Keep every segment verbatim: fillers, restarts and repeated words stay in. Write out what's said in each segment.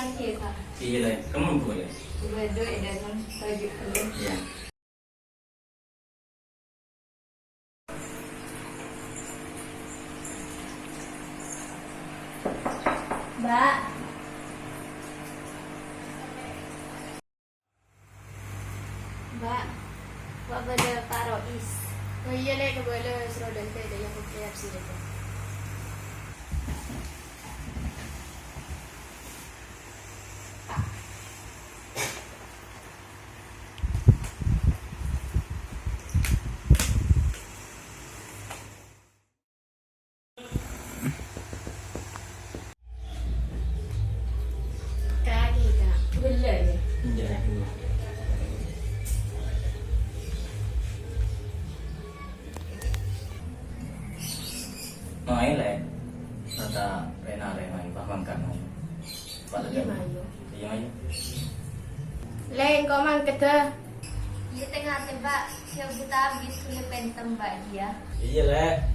Iya, Kak. Iyâ, Lè. Kamu empuk, Lè? Badâ è dâlem, lanjut dulu. Iyâ. Mbak. Mbak, wa' badâ Pak Rois. Oh iyâ, Lè', kabâlâ soro dântè dâ' iyâ, oke, abis itu. Kaki, Kak. Bener, ya? Iya. Main, Lè'. Rata rena-rena, paham kan? Iya, Mayu. Iya, Mayu. Lè', engko' mangkèdhâ. Iyâ, tè-ngatè, Mbak. Sè buta abis ghulâ pèntem, Mbak, iyâ. Iyâ, Lè'.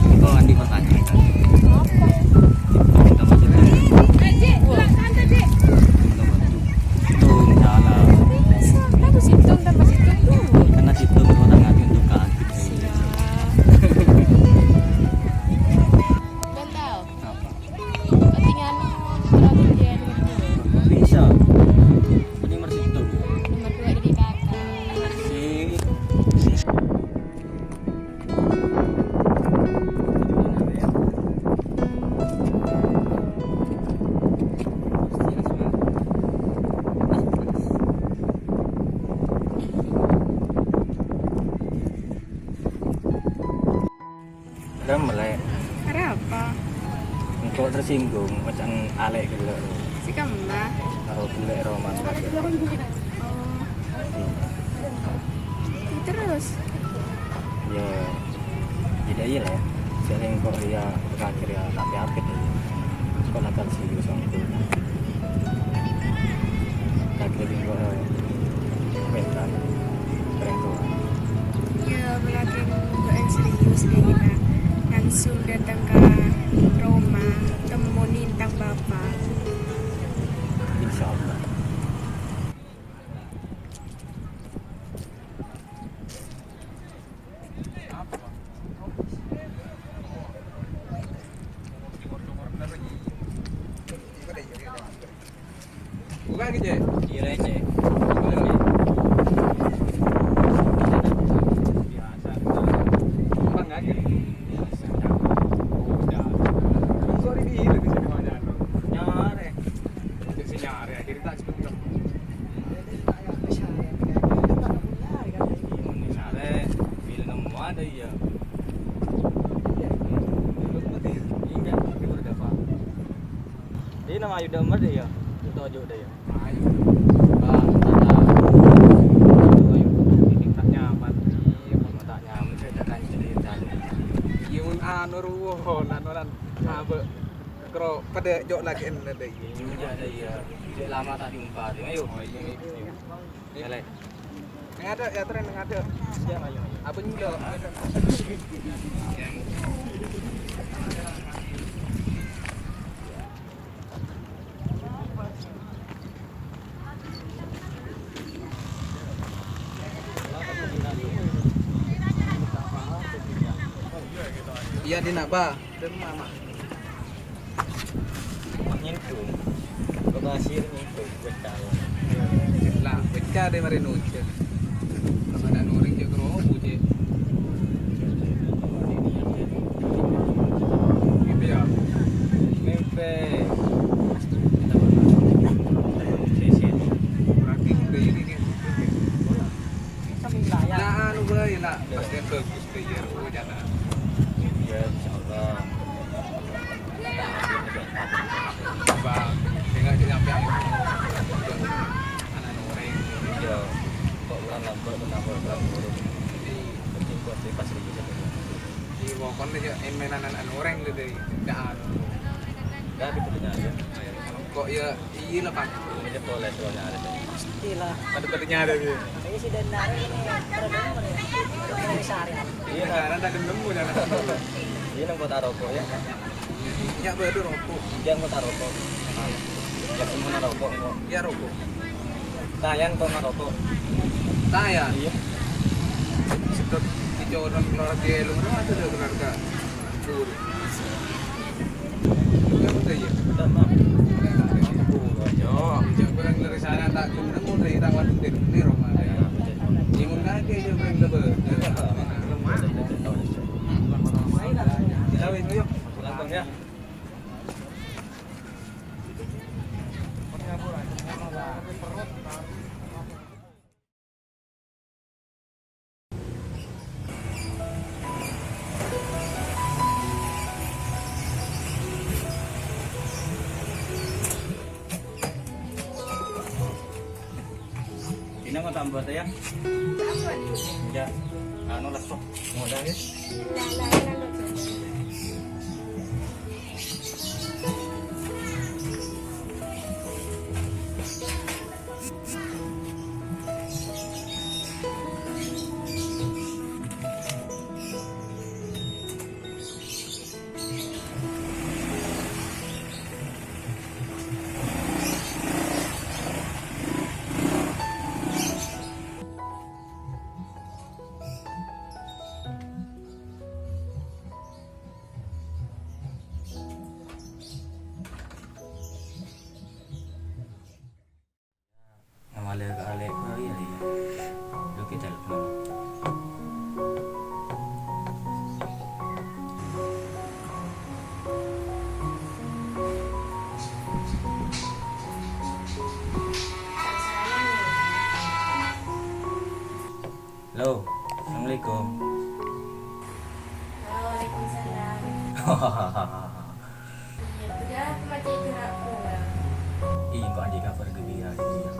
Ini kok Andi pertanyaan kan? Apa? Tambah satu. Dik, bilang santai, Dik. Tambah satu. Hitung, salah. Bisa, kenapa hitung tambah hitung tuh? Karena hitung orang ngaji untuk kaki. Siap. Belum tahu. Apa? Ketinggalan nomor berapa dia nomor dua? Bisa. Ini nomor satu. Nomor dua dari kakak. Sip. Ram, Lè'. Arapa? Engko' tersinggung, ocan Alè' ghellâ'. Si Kemma? Karo ghellâ' Roman. Oh. Terus? Ya, tidak iya, Lè'. Jadi engko' ya, terakhir ya, tapi apa deh? Engko' nakal serius, engko'. Kaki lebih gua, eh, komentar. Keren tuh. Ya, melakin doa yang serius deh kita. Langsung datang ke rumah, temui tentang Bapak. Insya Allah. Bukan, Cek. Iya, Cek. Biasa. Bang, aja. Biasa. Udah. Sorry, di sini banyak. Nyare. Cek si nyare, akhirnya tak cepet. Ini sare, bila nemu ada, iya. Ini nama Ayu Damar deh, ya. Itu aja udah, ya. Ayu. Ah, tata. Bro, padâ jhâ' lakè'en dâ' iyâ. Iyâ, iyâ. Cè' lama ta' jumpa, ayo. Oh, iyâ, iyâ. Iyâ, lè'. Neng adâ', yâ, Tren, neng adâ'. Iyâ, ayo, ayo. Apa nyèlo? Iyâ, dinna', Bâ. Dâ' emma, Ma'? Nyèntung. Kok masih nyèntung, gue tahu. Lah, pecah deh mari nunjuk. Kalau ada nuring, cek robo, cek. Gitu ya. Mimpi. Berarti udah ini, nih. Nah, anu, Bâ, ya, nak. Pas dia bagus. Iya, oh, jana. Iya, insyaallah. Bang, tinggal di sampean. Anak orèng. Iya. Kok bulan lambek, kenapa bulan burung? Penting kok sih pas serius. Di pokoknya ya, main-mainan anak orèng gitu, ya. Jangan. Enggak, gitu, benar, ya. Kok ya, Iya lah, Pak. Ini boleh soalnya ada. Pastilah. Pada-padanya ada dia. Saya sih dan nari ini terdengar ya. Dari sehari. Iya, karena tak nemu ya. Ini nang kota rokok ya. Ya, betul rokok. Yang kota rokok. Ya, semua rokok kok. Ya, rokok. Tayan kok nggak rokok. Tayan? Iya. Sedot dicoran keluar di lu, ada keluarga. Bur. Enggak, udah ya? Udah, Bang. Yo, jangan bilang dari sana tak guna, mau dari tawaran tim ini, Roma. Timun kaki aja, Bang, tebel. Kita itu, yuk. Pulang, Bang, ya. Ini mau tambah teh ya? Ya, anu, lesu. Modal ya? Ngamale ka alè' ko, iya, iya. Lu ki telepon. Halo, assalamualaikum. Waalaikumsalam. Iyâ, bâdâ apa, Cè', cè' ra' pulang? Iyâ, engko' andi' kabhâr ghembira, iyâ.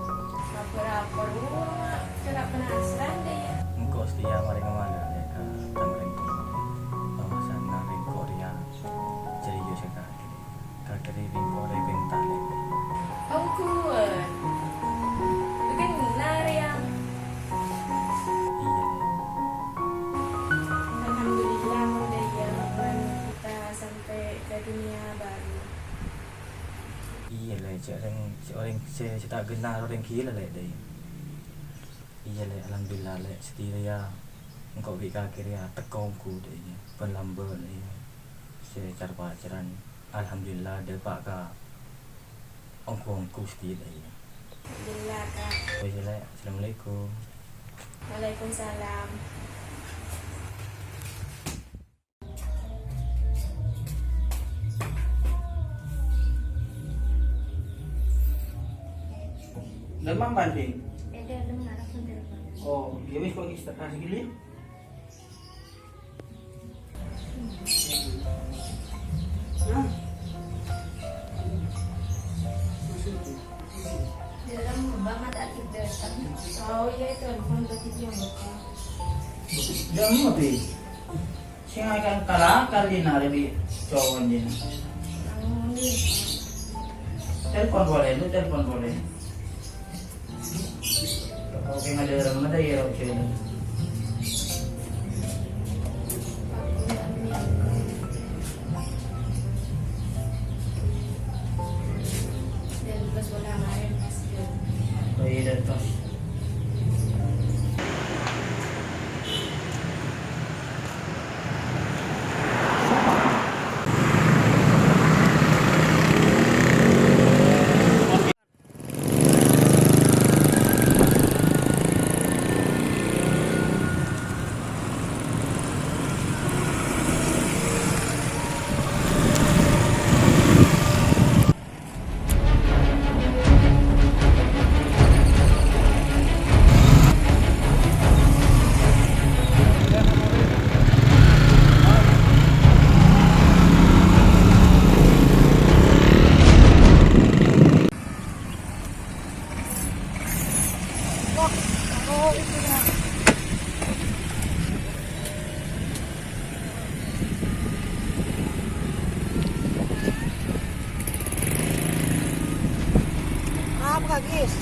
Kabhâr apa rowa, Mak? Cè' ra' penasaran, dâ', iyâ. Engko' satèya marè ngamale ka Tamrèng. Bahwasanna rèng engko' rèya serius sakalè. Kakè rèng engko' rèng talè. Ongghuwân. Bâgiyân rèya. Iyâ, Lè'. Alhamdulillah, mon dâ' iyâ, Mak, kita sampai ke dunia baru. Iyâ, Lè', cè' rèng, cè' orèng sè, sè ta' ghenna orèng ghilâ, Lè', dâ' iyâ. Iyâ, Lè', alhamdulillah, Lè', satèya rèya engko' bi' kakè rèya tekka ongghu, dâ' iyâ, bân lambâ', dâ' iyâ, sè car-pacaran. Alhamdulillah, dâpa' ka ongghu-ongghu satèya, dâ' iyâ. Alhamdulillah, Kak. Oke, Lè'. Assalamualaikum. Waalaikumsalam. Demam, Panding? Ada demam, ada pun demam. Oh, ya wis, kok istirahat dulu ya. Hah? Dalam banget aktif datang. Oh iya, itu handphone tadi dia buka. Jam apa, Pi? Sing akan kalakal di nare bi cowok ini. Yang Telepon polè, lu telepon polè. Oke, ngadâ' remma ta' iyâ, oke. Oh iyâ, dâteng. Apa, Gis?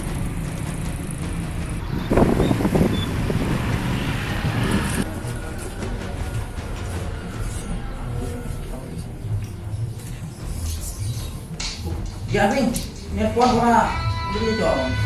Ya, Bing. Nelpon ora? Beli, Cong.